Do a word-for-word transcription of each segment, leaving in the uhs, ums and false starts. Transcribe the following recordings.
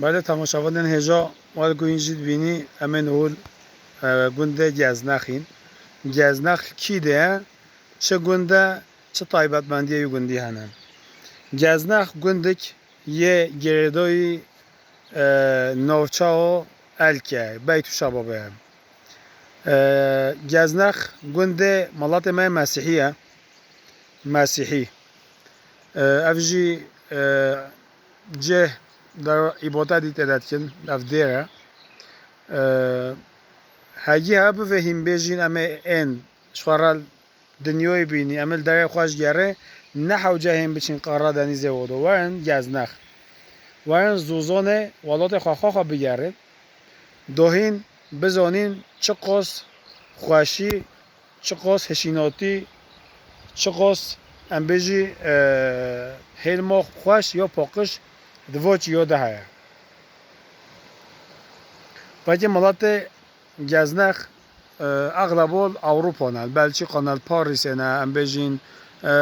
Belê temaşevanên hêja, wek ku hîn jî dibînî, em ê niho li, e, gundê Geznax în. Geznax kî de ye? Çi gund e? Çi taybetmendiyê wî gundî hene? Geznax gundek yê girêdayî, e, navçeya Elkê, Beyt û Şebabê ye. E, Geznax gundê miletê me yê Mesîhî ye. Mesîhî. E, ev jî, e, cih der îbadetî tê de dikin, ev dêr e. E, hegî hebe bivê hîn bêjîn em ê ên ji xwe re dinyayê bînî, em ê li derê xwe ji gerê ne hewce hên biçin Qara Denîzê û do werin Geznax. Werin Zozanê welatê xwe xwe xwe bigerin. Dohîn bizanîn çiqas xweşî, çiqas hişînatî, çiqas em bêjî, e, hêlma xweş ya paqij di va çiya de heye. Wekî miletê Geznax, e, exleba li Ewropa ne, li Belçîka ne, li Parîsê ne, em bêjîn, e,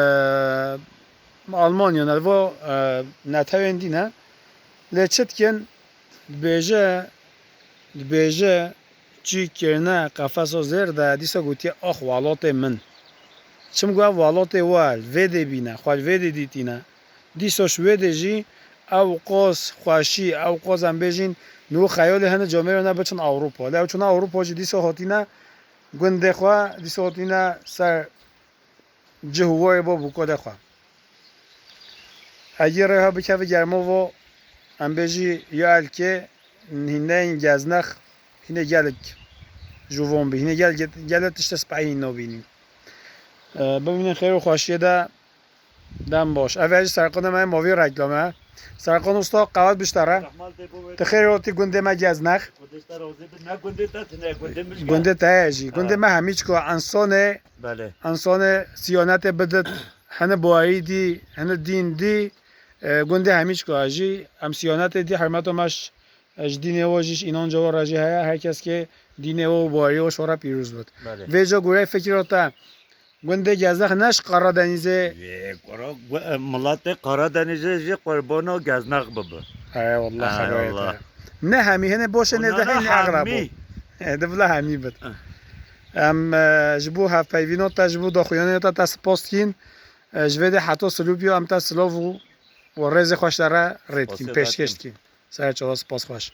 Almanya ne, li va, e, netewên dî ne. Lê çi dikin? Dibêje, dibêje, çî kirine qefesa zêr de, dîsa gotiye, "Ax welatê min." Çimku ev welatê we, li vê dê bîne, xwe li vê dê dîtîne. Dîsa ji wê dê jî ew qas xweşî, ew qas em bêjin, niho xeyalê hene camêrane biçin Ewropa. Lê ew çûne Ewropa jî dîsa hatîne gundê xwe, dîsa hatîne ser cih û warê bo bûkolê xwe. Egî rêha bikeve germavo, em bêjî ya Elkê, hîneyên Geznax, hînê gelek ji van bî. Hînê gel-, gelek tiştê spehî hîn nabînî. E, bimînin xêr û xweşiyê de, dem baş. Ev jî Serqonê me yê mavî reklame. Serqon usta, qewet bişte re. Rahmal tê bo we. Tu xêr hatî gundê me Geznax. Xwedê ji te razî be. Ne gundê te tune, gundê min jî. Gundê te ye jî. Gundê me hemî çiko, ensonê Belê. Ensonê siyanetê bidit, hene bawerî dî, hene dîn dî, e, gundê hemî çika jî, em siyanetê dî, hermeta me ji, ji dînê we jî, ji înanca we re jî heye, her kes ke dînê we û bawerî we ji we re pîroz bit. Belê. Vêca goreyê fikira te, gundê Geznax ne ji Qara Denîzê. Vê, kura, gu-, e, miletê Qara Denîzê jî qurbana Geznax bibe. He, wallah, he, xeberê te. Ne hemî, hene boşê nêvde heyne agra bû. He, di bila hemî bit. Em, e, ji bo hevpeyvîna te, ji bo daxuyaniyê te, te spas dikin. E, ji vê de heta Silopî em te silav û, û rêzê xweş te re rê dikin, pêşkêş dikin. Ser çava, spas xweş.